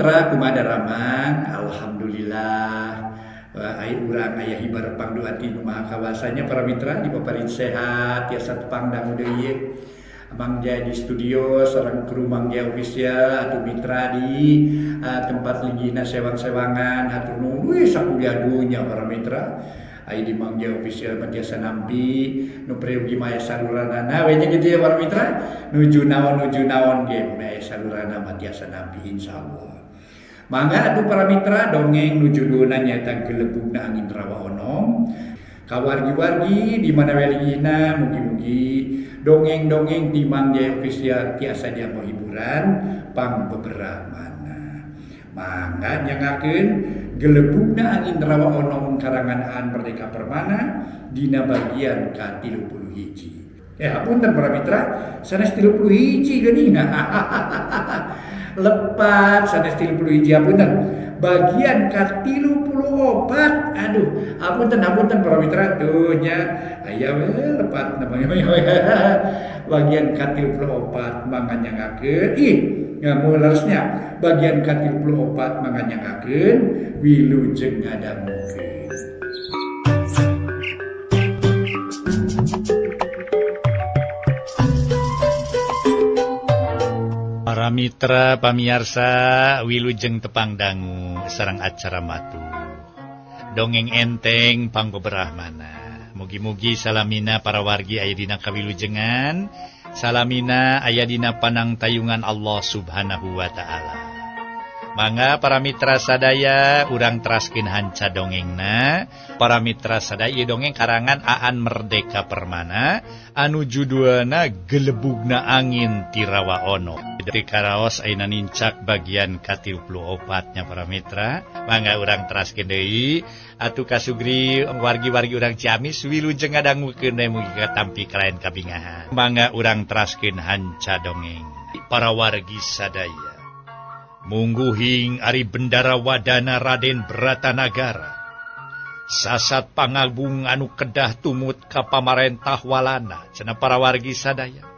mitra kumaha daramang? Alhamdulillah ai urang aya hibar pangdoa ti Nu Maha Kawasa nya para mitra dipaparin sehat tiasa tepang dangu deui ieu. Mang Jaya di studio sareng kru Mang Jaya Official atuh mitra di tempat linggihna sewang-sewangan hatur nuhun wih sakuliah dunya para mitra. Ai di Mang Jaya Official mah tiasa nampi nu peryogi mah aya saluranana we nya kitu ya para mitra. Nuju naon ge mun aya saluranna mah tiasa nampi insyaallah. Mangga atuh para mitra dongeng nu judulna nyaeta Gelebugna Angin Rawa Onom. Ka wargi-wargi di mana we linggihna mugi-mugi dongeng-dongeng ti Mang Jaya Official tiasa dianggo hiburan pang beberapa-mana. Mangga nyangakeun Gelebugna Angin Rawa Onom karangan Aan Merdeka Permana dina bagian ka-31. Hapunten para mitra, sanes 31 geuning. Lepat sanes 31 hapunten. Bagian ka-34. Aduh, hapunten hapunten para mitra tuh nya aya we lepat namanya. Bagian ka-34 mangga nyangakeun. Ih, ngamulersnya bagian ka-34 mangga nyangakeun wilujeng ngadangukeun. Para mitra pamiarsa wilujeng tepang dangu sareng acara matu dongeng enteng pangbeberahmana. Mugi-mugi salamina para wargi aya dina kawilujengan, salamina aya dina panangtayungan Allah Subhanahu wa taala. Mangga para mitra sadaya urang teraskeun hanca dongengna. Para mitra sadaya ieu dongeng karangan Aan Merdeka Permana anu judulna Gelebugna Angin ti Rawa Ono. Di karaos ayeuna nincak bagian ka-34 nya para mitra. Mangga urang teraskeun deui atuh kasugri wargi-wargi urang Ciamis wilujeng ngadangukeun we mugi katampi kalayan kabingahan. Mangga urang teraskeun hanca dongeng para wargi sadaya. Mungguhing ari Bendara Wadana Raden Bratanagara sasat pangagung anu kedah tumut ka pamarentah Walanda cenah para wargi sadaya.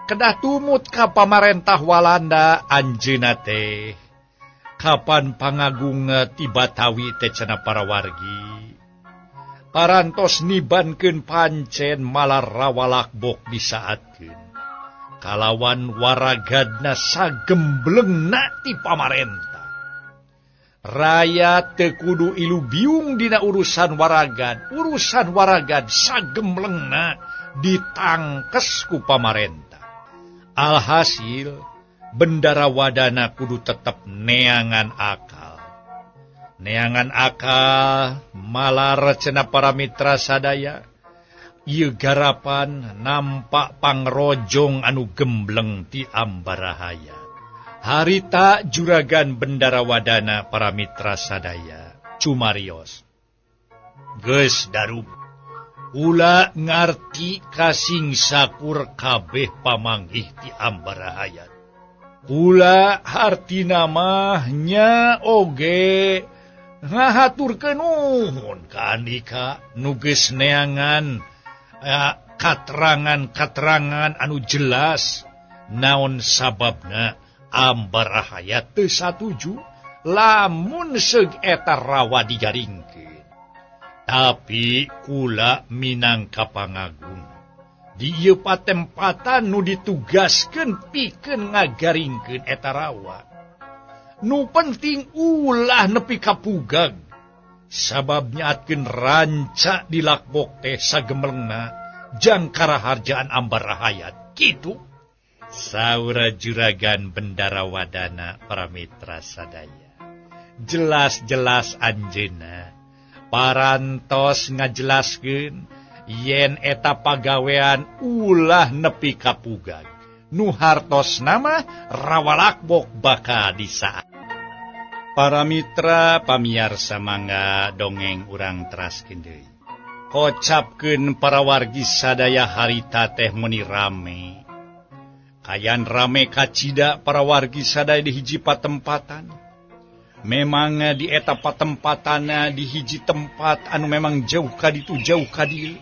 Kedah tumut ka pamarentah Walanda anjeunna teh kapan pangagung ti Batawi teh cenah para wargi. Parantos nibankeun pancen malar rawalakbok disaatkeun kalawan waragadna sagemblengna ti pamarentah. Rayat teu kudu ilu biung dina urusan waragad, urusan waragad sagemblengna ditangkes ku pamarentah. Alhasil Bendara Wadana kudu tetep neangan akal. Neangan akal malar cenah para mitra sadaya. Ieu garapan nampak pangrojong anu gembleng ti Ambarahaya. Harita juragan Bendara Wadana para mitra sadaya cumarios. Geus darup ula ngarti kasing sakur kabeh pamanggih ti Ambarahaya. Kula hartina mah nya oge ngahaturkeun nuhun ka andika nu geus neangan katerangan-katerangan anu jelas naon sababna Ambarahaya teu satuju lamun seug eta rawa digaringkeun. Tapi kula minangka pangagung di ieu patempatan nu ditugaskeun pikeun ngagaringkeun eta rawa. Nu penting ulah nepi ka pugag sabab nyaatkeun ranca di lakbok teh sagemelengna jangkara harjaan Ambarahaya kitu. Saura juragan Bendara Wadana para mitra sadaya. Jelas-jelas anjeunna parantos ngajelaskeun yen eta pagawean ulah nepi ka pugag. Nu hartosna mah rawalakbok bakal disaat. Para mitra pamiarsa mangga dongeng urang teraskeun deui. Kocapkeun para wargi sadaya harita teh meuni rame. Kayan rame kacida para wargi sadaya di hiji patempatan. Memang di eta patempatan di hiji tempat anu memang jauh ka ditu jauh ka dieu.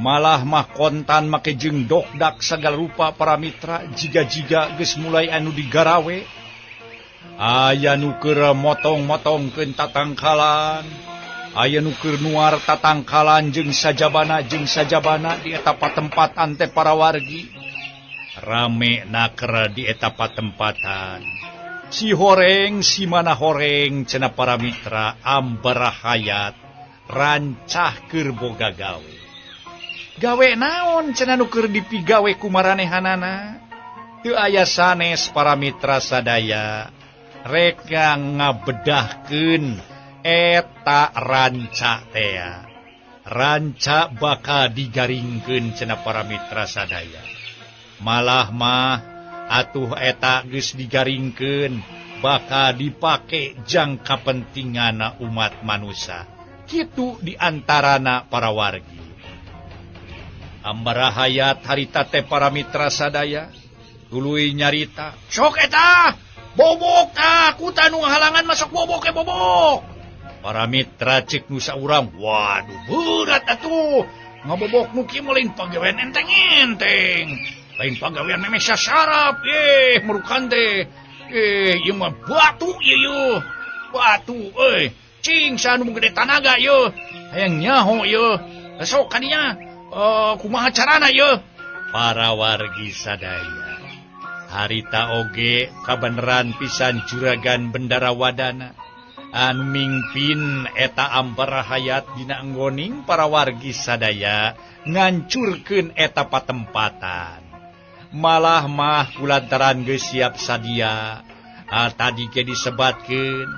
Malah mah kontan make jeung dokdak sagala rupa para mitra jiga-jiga geus mulai anu digarawe. Aya nu keur motong-motongkeun tatangkalan, aya nu keur nuar tatangkalan jeung sajabana di eta patempatan teh para wargi. Rame naker di eta patempatan. Si horeng si mana horeng cenah para mitra ambara hayat rancah keur boga gawe. Gawe naon cenah nu keur dipigawe ku maranehanana? Teu aya sanes para mitra sadaya. Rek ngabedahkeun eta ranca tea. Ranca bakal digaringkeun cenah para mitra sadaya. Malah mah atuh eta geus digaringkeun bakal dipake jang kapentingana umat manusia. Kitu diantarana para wargi. Ambara hayat harita teh para mitra sadaya tuluy nyarita, sok eta bobok tah kuta nu halangan masuk bobok ke bobok. Para mitra cek nu saurang, waduh berat atuh ngabobok nu kieu mah lain pagawean enteng-enteng. Lain pagawean memeh sasarap, merukan teh. Ieu mah batu ieu. Batu euy. Cing saha nu gede tanaga ieu. Hayang nyaho ieu. Sok kadinya kumaha carana ieu? Para wargi sadaya. Harita oge kabeneran pisan juragan Bendara Wadana anu mingpin eta ambara hayat dina anggoning para wargi sadaya ngancurkeun eta patempatan. Malah mah kulantaran geus siap sadia. Tadi ge disebatkeun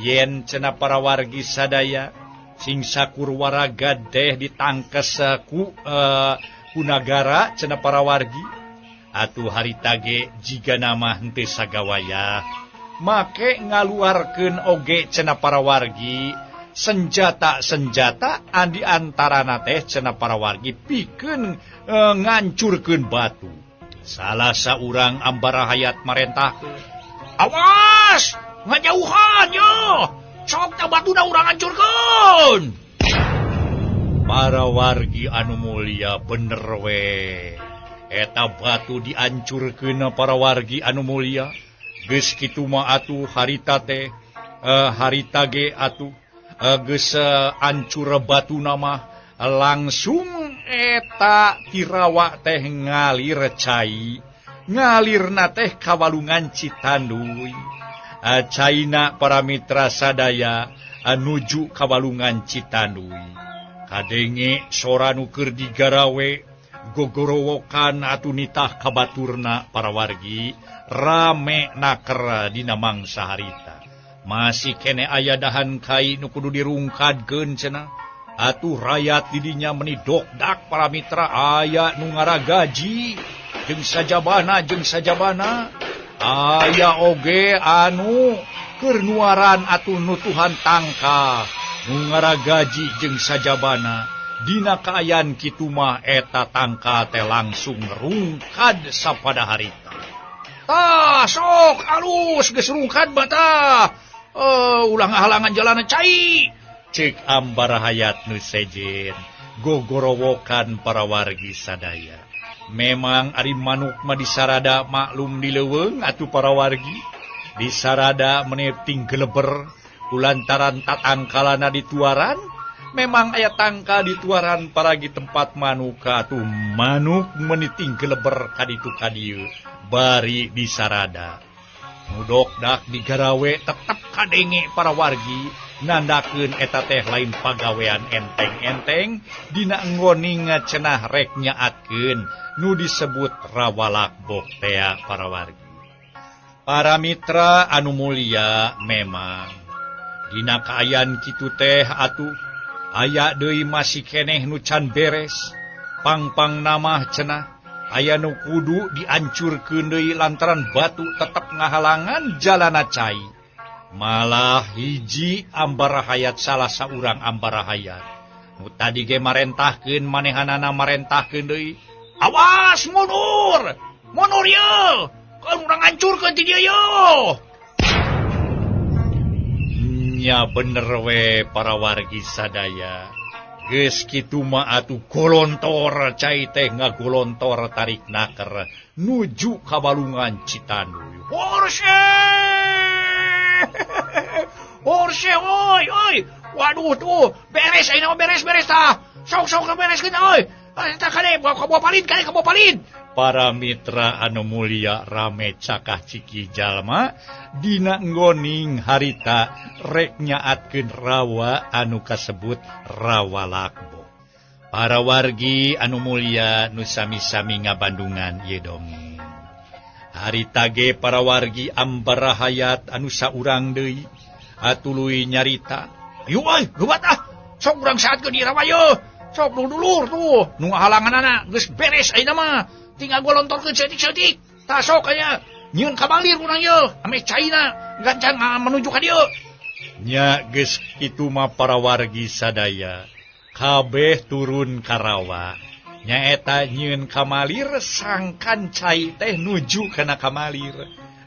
yen cenah para wargi sadaya sing sakur waraga deh ditangkes ku nagara cenah para wargi. Atuh harita ge jiga nama henteu sagawayah make ngaluarkeun oge cenah para wargi senjata-senjata andi antarana teh cenah para wargi pikeun ngancurkeun batu. Salah saurang ambara hayat marentahkeun, awas ngajauhan yo, sok ta batuna urang hancurkeun. Para wargi anu mulia bener we. Eta batu diancurkeun para wargi anu mulia. Geus kitu mah atuh harita teh harita ge atuh geus ancur batuna mah langsung eta tirawa teh ngalir cai. Ngalirna teh ka walungan Citanduy. Caina para mitra sadaya nuju ka walungan Citanduy. Kadenge sora nu keur digarawe gogorowokan atuh nitah kabaturna para wargi rame naker dina mangsa harita. Masih kene aya dahan kai nu kudu dirungkadkeun cenah. Atuh rayat didinya meni dokdak para mitra aya nu ngaragaji jeung sajabana aya oge anu keur nuaran atuh nutuhan tangka nu ngaragaji jeung sajabana. Dina kaayaan kitu mah eta tangka teh langsung rungkad sapada harita. Tah sok alus geus rungkad mah tah. Ulah ngahalangan jalanan cai. Cek ambara hayat nu sejen gogorowokan para wargi sadaya. Memang ari manuk mah disarada maklum di leuweung atuh para wargi. Disarada meneting geleber kulantaran tatangkalana dituaran. Memang aya tangka di tuaran paragi tempat manuka tuh manuk meniting geleber kaditu kadieu bari disarada. Mudokdak digarawe tetep kadenge para wargi nandakeun eta teh lain pagawean enteng-enteng dina nggoning cenah rek nyaatkeun nu disebut rawalak boktea para wargi. Para mitra anu mulia memang dina kaayaan kitu teh atuh aya deui masih keneh nu can beres pangpang namah cenah aya nu kudu diancurkeun deui lantaran batu tetep ngahalangan jalana cai. Malah hiji ambara hayat salah saurang ambara hayat nu tadi ge marentahkeun manehanana marentahkeun deui, awas mundur mundur ye kan urang hancurkeun ti dieu ye. Nya bener we para wargi sadaya. Geus kitu mah atuh golontor cai teh ngagolontor tarik naker nuju ka balungan Citanduy. Horse! Orse oi oi. Waduh tuh, beres ayeuna mah beres-beres tah. Sok-sok bereskeun euy. Eta kade ka buah palid, kade ka buah palid. Para mitra anu mulia rame cakah ciki jalma dina nggoning harita rek nyaatkeun rawa anu kasebut rawa lakbo. Para wargi anu mulia nu sami-sami ngabandungan ieu dongeng. Harita ge para wargi ambara hayat anu saurang deui atuluy nyarita. Ayo euy, geubat ah. Sok urang saatkeun ieu rawa yeuh. Sok nu dulur tuh, nu halanganana geus beres ayeuna mah. Tinggal gua lontorkeun saeutik-saeutik. Tah sok aya nyieun kamalir urang yeuh, ame caina gancang menuju ka dieu. Nya geus kitu mah para wargi sadaya. Kabeh turun ka rawa. Nyaeta nyieun kamalir sangkan cai teh nuju kana kamalir.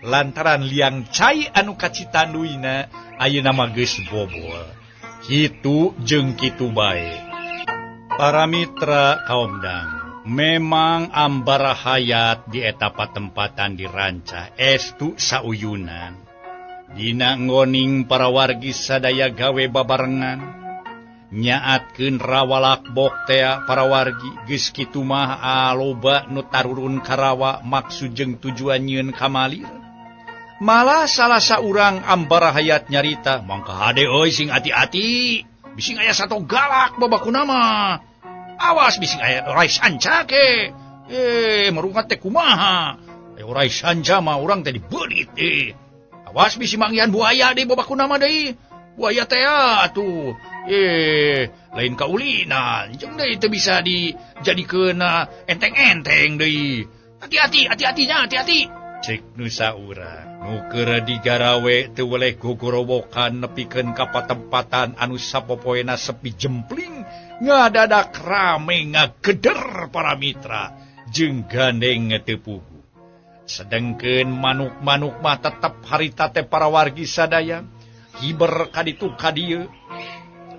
Lantaran liang cai anu kacitanduyna ayeuna mah geus bobol. Kitu jeung kitu bae. Para mitra kaomdang, memang ambara hayat di eta patempatan diranca estu sauyunan. Dina nggoning para wargi sadaya gawe babarengan. Nyaatkeun rawa lakbok tea para wargi geus kitu mah aloba nu tarurun ka rawa maksud jeung tujuan nyieun kamalir. Malah salah saurang ambara hayat nyarita, mangka hade euy sing ati-ati, bising aya sato galak babakuna mah. Awas bising aya orai sanca ke. Merungat teh kumaha. Orai sanca mah urang teh dibeulit eh. Awas bisi manggihan buaya deui babakuna mah deui. Buaya teh atuh. Lain kaulinan, jeung deui teu bisa dijadikeun enteng-enteng deui. Hati-hati, hati-hatinya, hati-hati. Cek nu saurang, nu keur digarawe teu weleh gogorowokan nepikeun ka patempatan anu sapopoena sepi jempling, ngadadak rame ngageder para mitra jeung gandeng teu pugu. Sedengkeun manuk-manuk mah tetep harita teh para wargi sadaya hiber ka ditu ka dieu.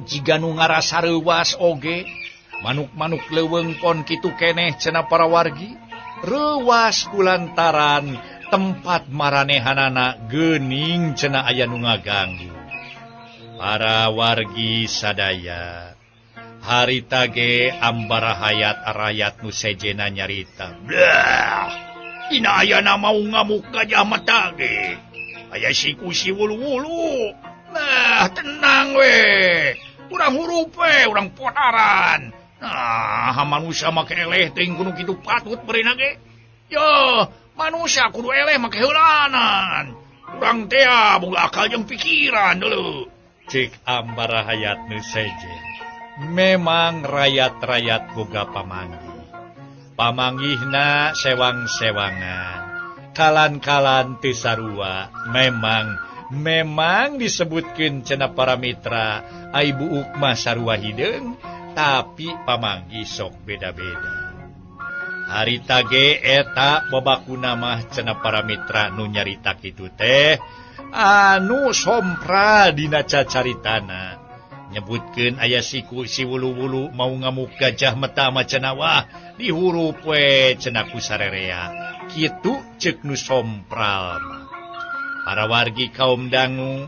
Jiga nu ngarasa reuwas oge, manuk-manuk leuweung pon kitu keneh cenah para wargi. Reuwas kulantaran tempat maranehanana geuning cenah aya nu ngaganggu. Para wargi sadaya, harita ge ambara hayat arayat nu sejena nyarita. Blah, dina ayana mau ngamuk gajah mata ge. Aya siku si wulu-wulu. Nah, tenang we. Urang hurup we, urang potaran. Nah, manusia make eleh teuing kudu kitu patut beurina ge. Yo, manusia kudu eleh make heulanan. Urang teh boga akal jeung pikiran deuleu. Cek ambara hayat nu sejen. Memang rayat-rayat boga pamanggih. Pamanggihna sewang-sewangan. Kalan-kalan teu sarua. Memang disebutkeun cenah para mitra, ai buuk mah sarua hideung, tapi pamanggih sok beda-beda. Harita ge eta babakuna mah cenah para mitra nu nyarita kitu teh anu sompra dina cacaritana. Nyebutkeun aya siku si wulu-wulu mau ngamuk gajah meta mah cenah wah dihurup we cenah ku sarerea. Kitu ceuk nu sompral mah. Para wargi kaum dangu,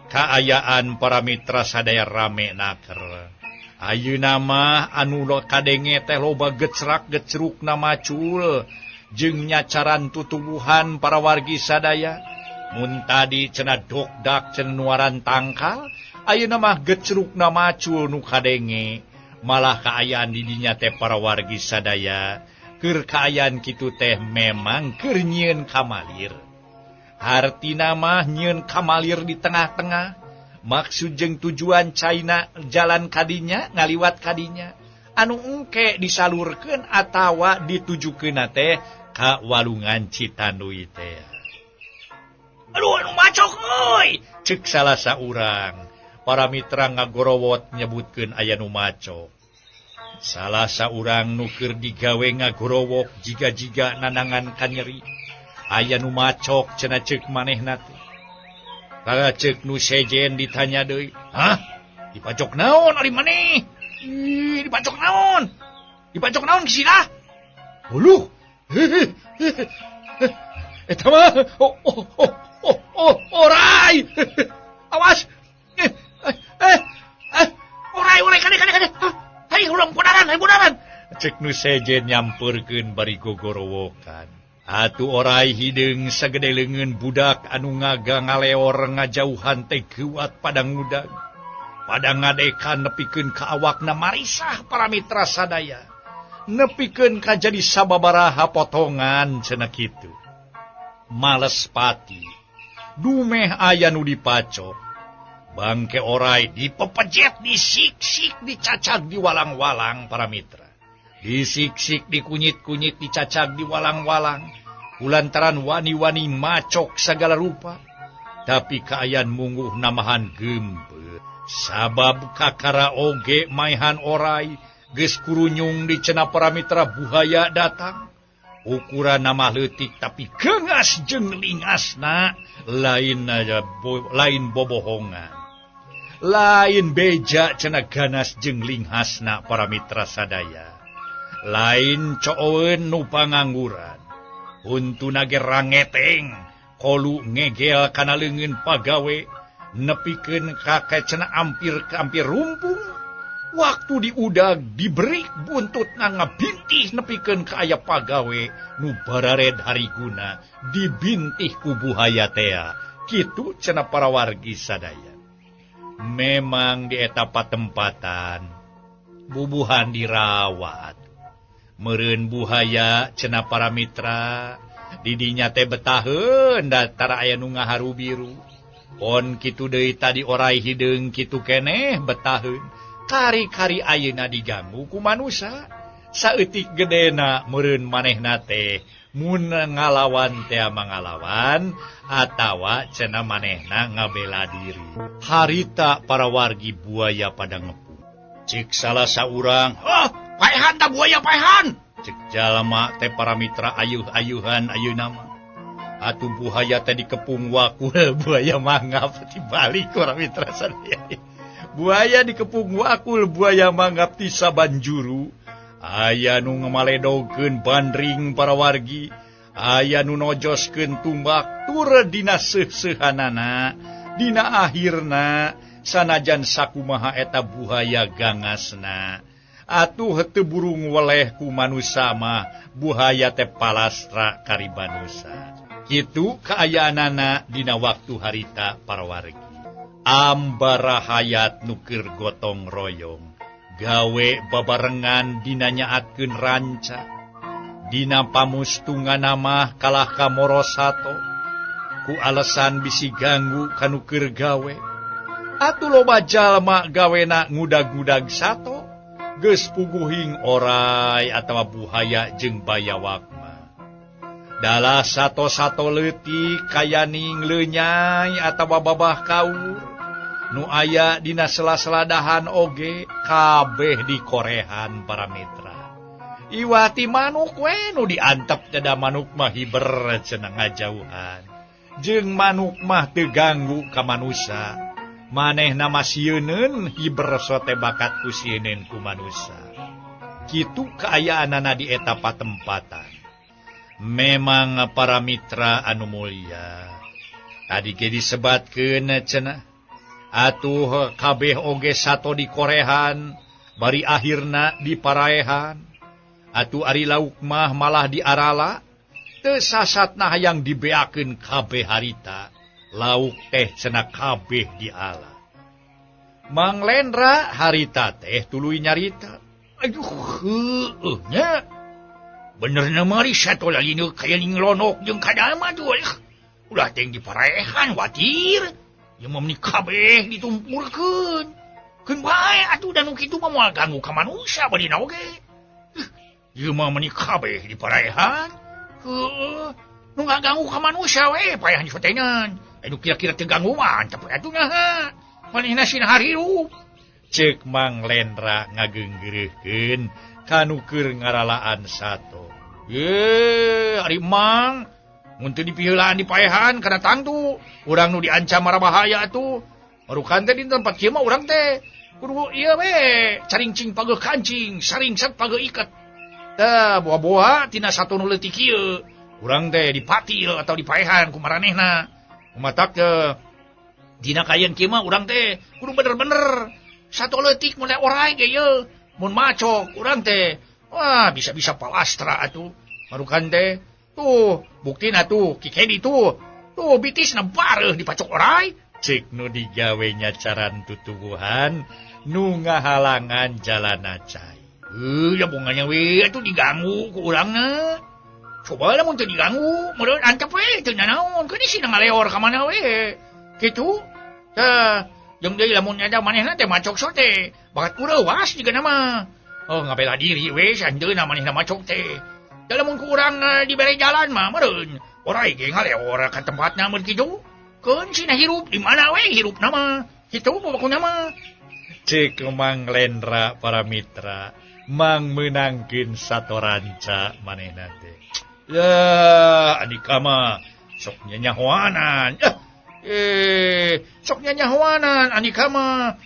kaayaan para mitra sadaya rame naker. Ayeuna mah anu kadenge teh loba gecrak-gecrukna macul jeung nyacaran tutubuhan para wargi sadaya. Mun tadi cenah dokdak cenah nuaran tangkal, ayeuna mah gecrukna macul nu kadenge. Malah kaayaan di dinya teh para wargi sadaya, keur kaayaan kitu teh memang keur nyieun kamalir. Hartina mah nyieun kamalir di tengah-tengah. Maksud jeung tujuan caina jalan kadinya ngaliwat kadinya anu engke disalurkeun atawa ditujukeun teh ka walungan Citanduy teh. Aduh, anu macok euy, ceuk salah saurang. Para mitra ngagorowot nyebutkeun aya nu macok. Salah saurang nu keur digawe ngagorowok jiga-jiga nanangan kanyeri. Aya nu macok cenah ceuk manehna teh. Kala ceuk nu sejen ditanya deui, "Hah? Dipacok naon ari maneh? Ih, dipacok naon? Dipacok naon kisina?" Uluh. Eta mah oh oh oh oh orai. Awas, Cek nu sejen nyamperkeun bari gogorowokan. Atuh orai hideung sagede leungeun budak anu ngaga ngaleor ngajauhan teh geuat pada ngudag. Pada ngadekan nepikeun ka awakna marisah para mitra sadaya. Nepikeun ka jadi sababaraha potongan cenah kitu. Males pati. Dumeh aya nu dipacok. Bangke orai dipepejet, disiksik, dicacag di walang-walang para mitra. Disiksik, dikunyit-kunyit, dicacag di walang-walang. Kulantaran wani-wani macok segala rupa. Tapi kaayaan mungguh namahan gempet. Sabab kakara oge maihan orai. Geus kurunyung di cenah para mitra buhaya datang. Ukuran nama leutik tapi gengas jeung lingasna lain aja lain bobohongan. Lain beja cenah ganas jeung linghasna para mitra sadaya. Lain cooeun nu pangangguran. Huntuna ge rangeteng, kolu ngegel kana leungeun pagawe, nepikeun ka cenah ampir rumpung. Waktu diudag diberi buntutna ngabintih nepikeun ka aya pagawe nu barared hariguna dibintih ku buhaya tea. Kitu cenah para wargi sadaya. Memang di eta patempatan bubuhan dirawat. Meureun buhaya cenah para mitra didinya teh betaheun datara aya nu ngaharu biru. Pon kitu deui tadi orai hideung kitu keneh betaheun. Kari-kari ayeuna diganggu ku manusa. Saeutik gedena meureun manehna teh mun ngalawan teh mangalawan atawa cenah manehna ngabela diri. Harita para wargi buaya pada ngepung. Cik salah saurang, "Oh, paehan ta buaya paehan!" Cek jalma teh para mitra ayuh-ayuhan ayeuna mah. Atuh buaya teh dikepung wakul, buaya mangap dibalik para mitra sadaya. Buaya dikepung wakul, buaya mangap ti saban juru. Aya nu ngamaledogkeun bandring para wargi, aya nu nojoskeun tumbak tur dina seuh-seuhanana. Dina akhirna sanajan sakumaha eta buaya gangasna. Atuh teu burung weleh ku manusa mah buhaya teh palastra karibanusa. Kitu kaayaanana dina waktu harita para wargi. Ambara hayat nu keur gotong royong gawe babarengan dina nyaatkeun ranca. Dina pamustungan mah kalah ka morosato ku alasan bisi ganggu kanu keur gawe. Atuh loba jalma gawena ngudag-ngudag sato geus puguhing orai atawa buhaya jeung bayawak mah. Dalah sato-sato leutik kayaning leunyai atawa babah kaur nu aya dina sela-seladahan oge kabeh dikorehan para mitra. Iwati manuk we nu diantep tada manuk mah hiber cenah ngajauhan. Jeung manuk mah teu ganggu ka manusa. Manehna mah sieuneun hiber sote bakat ku sieuneun ku manusa. Kitu kaayaanana di eta patempatan. Memang para mitra anu mulia. Tadi ge disebatkeun cenah. Atuh kabeh oge sato dikorehan, bari akhirna diparaehan. Atuh ari lauk mah malah diarala, teu sasatna hayang dibeakeun kabeh harita. Lauk teh cenah kabeh diala. Mang Lendra harita teh tuluy nyarita. Aduh heueuh nya. Benerna mari sato lalinu kaya lonok jeung kadama tuh. Ulah teh diparaehan watir. Ieu mah meuni kabeh ditumpurkeun. Keun bae atuh da nu kitu mah moal ganggu ka manusia badina oge. Ieu mah meuni kabeh diparaehan. Heueuh, nu ngaganggu ka manusia we paehan sotengan. Anu kira-kira teu ganggu mah antep atuh naha. Manehna sina harirup. Ceuk Mang Lendra ngageunggeureuhkeun kanu keur ngaralaan sato. Ye, ari Mang mun teu dipiheulaan dipaehan kana tangtu, urang nu diancam marabahaya atuh. Marukan teh di tempat kieu mah urang teh kudu ieu we, caringcing pageuh kancing, saringsat pageuh iket. Tah, boa-boa tina sato nu leutik kieu, urang teh dipatil atau dipaehan ku maranehna. Matak teh dina kaayaan kieu mah urang teh kudu bener-bener sato leutik mun orai ge ieu, mun macok urang teh Wah, bisa-bisa palastra atuh. Marukan teh. Tuh, buktina tuh Ki Kedi tuh. Tuh bitisna bareuh dipacok orai. Cek nu digawe nyacaran tutuwuhan nu ngahalangan jalana cai. Ya bunganya we atuh diganggu ku urangna. Coba lamun teu diganggu, meureun antep we teu nanaon, keun sina ngaleor ka mana we. Kitu. Tah, jeung deui lamun ada manehna teh macok so teh, bakat kureuwas jiga nama. Oh, ngabela diri we sanjeunna manehna macok teh. Da lamun ku urang dibere jalan mah meureun, orai ge ngaleor ka tempatna mun kitu. Keun sina hirup di mana we hirupna mah. Kitu pokona mah. Cek Mang Lendra para mitra mang meunangkeun satoranca manehna teh. Ya, Andika mah sok nyanyahoanan. Sok nyanyahoanan Andika mah.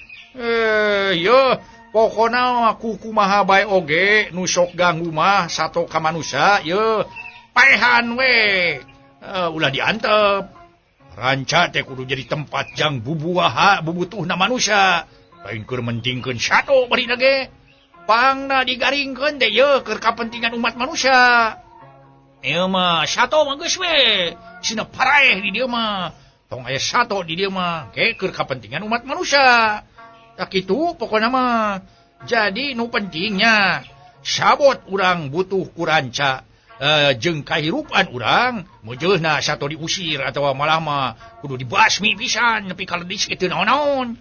Yo, pokona kumaha bae oge nu sok ganggu mah sato ka manusia ye paehan we. Ulah diantep. Ranca teh kudu jadi tempat jang bubuaha bubutuhna manusia. Lain keur mentingkeun sato bari ge. Pangna digaringkeun teh ye keur kapentingan umat manusia. Ieu mah sato mah geus we. Sina paraeh di dieu mah. Tong aya sato di dieu mah ge keur kapentingan umat manusia. Tak kitu pokona mah. Jadi nu pentingnya sabot urang butuh ku ranca jeung kahirupan urang meujeuna sato diusir atawa malah mah kudu dibasmi pisan nepi ka ledis kitu naon-naon.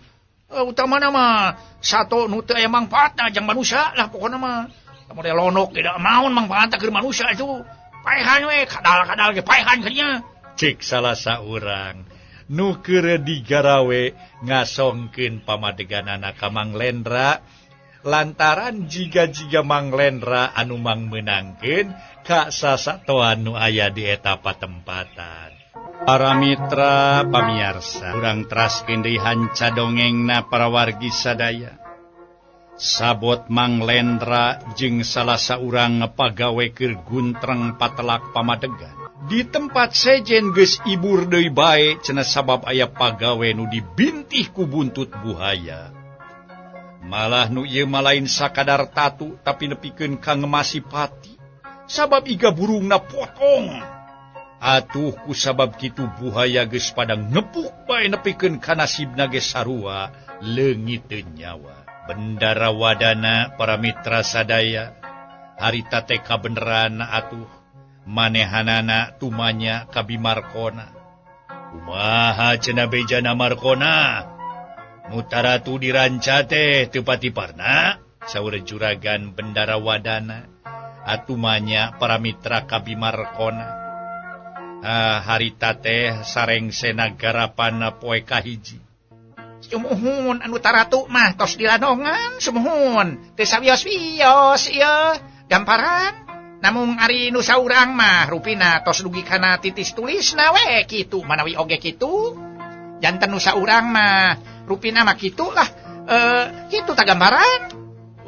Utamana mah sato nu teu aya mangfaatna jang manusia lah pokona mah. Model lonok ge da naon mangfaatna keur manusia itu. Paehan we kadal-kadal ge paehan kadinya. Cek salah saurang nu keur digarawe ngasongkeun pamadeganana ka Mang Lendra lantaran jiga-jiga Mang Lendra anu mang meunangkeun ka sasatoan nu aya di eta patempatan. Para mitra pamiarsa, urang teraskeun deui hanca dongengna para wargi sadaya. Sabot Mang Lendra jeung salah saurang pagawe keur guntreng patelak pamadegan. Di tempat sejen geus ibur deui bae cenah sabab aya pagawe nu dibintih ku buntut buhaya. Malah nu ieu mah lain sakadar tatu tapi nepikeun ka ngemasi pati. Sabab iga burungna potong. Atuh ku sabab kitu buhaya geus pada ngepuk bae nepikeun ka nasibna ge sarua leungit teu nyawa. Bendara wadana para mitra sadaya harita teh kabeneran atuh manehanana tumanya ka Bimarkona. Kumaha cenah bejana Markona? Nu taratu diranca teh teu patiparna saur juragan Bendara Wadana atumanya para mitra ka Bimarkona. Harita teh sarengsena garapan poe kahiji. Sumuhun anu taratu mah tos dilanongan sumuhun teu sawios-wios ieu gamparan namung ari nu saurang mah rupina tos dugi kana titis tulisna we kitu manawi oge kitu janten nu saurang mah rupina mah kitu lah kitu ta gambaran.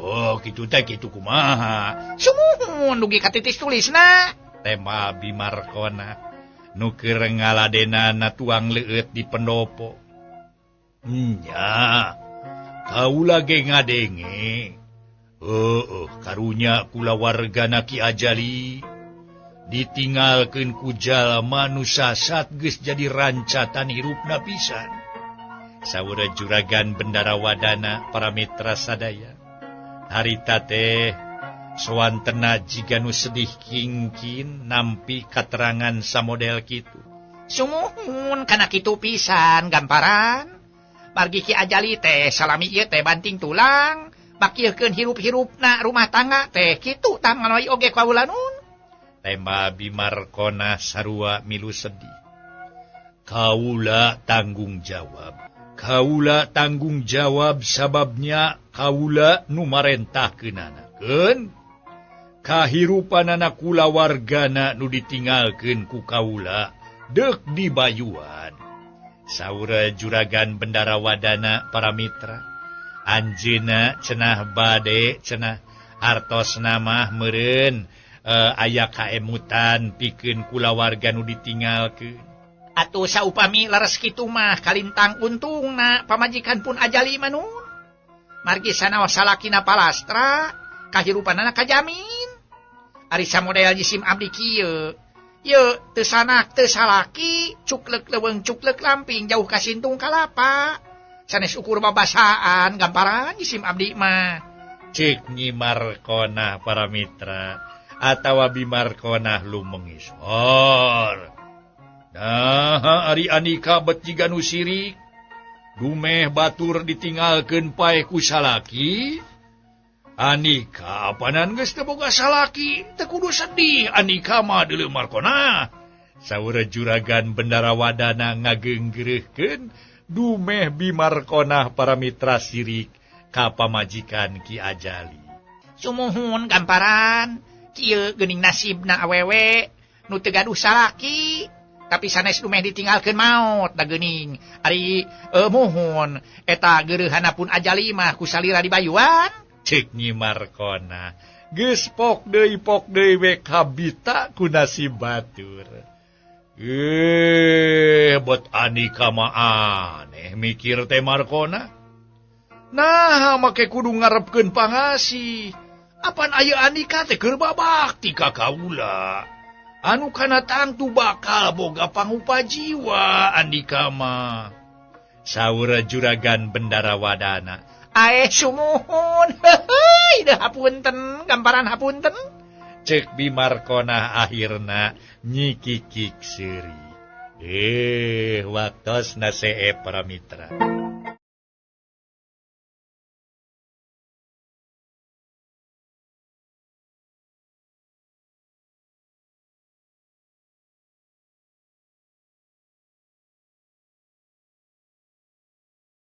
Oh kitu teh kitu kumaha sumuhun dugi ka titis tulisna tema Bimarkona nu keur ngaladenana tuang leueut di pendopo. Nya, kaula ge ngadenge. Karunya kulawargana Ki Ajali ditinggalkeun ku jalma nu sasat geus jadi rancatan hirupna pisan. Saur juragan Bendara Wadana para mitra sadaya. Harita teh sawantena jiga nu sedih kingkin nampi katerangan samodel kitu. Sumuhun kana kitu pisan gamparan. Margi Ki Ajali teh salami ieu teh banting tulang, bakirkeun hirup-hirupna rumah tangga teh kitu tah nganoy oge kaula nun. Tema Bimarkona sarua milu sedih. Kaula tanggung jawab. Kaula tanggung jawab sababnya kaula nu marentahkeunana. Keun kahirupanana kulawargana nu ditinggalkeun ku kaula deuk dibayuan. Saur juragan Bendara Wadana para mitra anjeunna cenah bade cenah artosna mah meureun aya kaemutan pikeun kulawarga nu ditinggalkeun. Atuh saupami leres kitu mah kalintang untungna pamajikan pun Ajali mah nun. Margi sanaos salakina palastra Kahirupanana kajamin. Ari samodel jisim abdi kieu. Ye teu sanak teu salaki, cuklek leuweung cuklek lamping jauh ka sintung kalapa. Sanes ukur babasaan gamparan jisim abdi mah. Cek Nyi Markonah para mitra atawa Bimarkonah lumengisor. Nah, ari Anika bet jiga nu sirik. Dumeh batur ditinggalkeun paeh ku salaki. Anika apanan geus teu boga salaki, teu kudu sedih Anika mah deuleu Markonah. Saur juragan Bendara Wadana ngageunggeureuhkeun dumeh Bimarkonah para mitra sirik ka pamajikan Ki Ajali. Sumuhun gamparan kieu geuning nasibna awewe nu teu gaduh salaki. Tapi sanes dumeh ditinggalkeun maot da geuning. Ari muhun eta geureuhana pun Ajali mah ku salira dibayuan. Cek Nyi Markonah geus pok deui we kabita ku nasib batur. Bet Anika mah aneh mikir teh Markonah. Nah make kudu ngarepkeun pangasih. Apan aya Anika teh keur babakti ka kaula. Anu kana tangtu bakal boga pangupa jiwa Andika mah. Saur juragan Bendara Wadana. Aeh sumuhun. Heuy, deuh hapunten, gamparan hapunten. Cek Bimarkonah akhirna nyikikik seuri. Waktosna seep para mitra.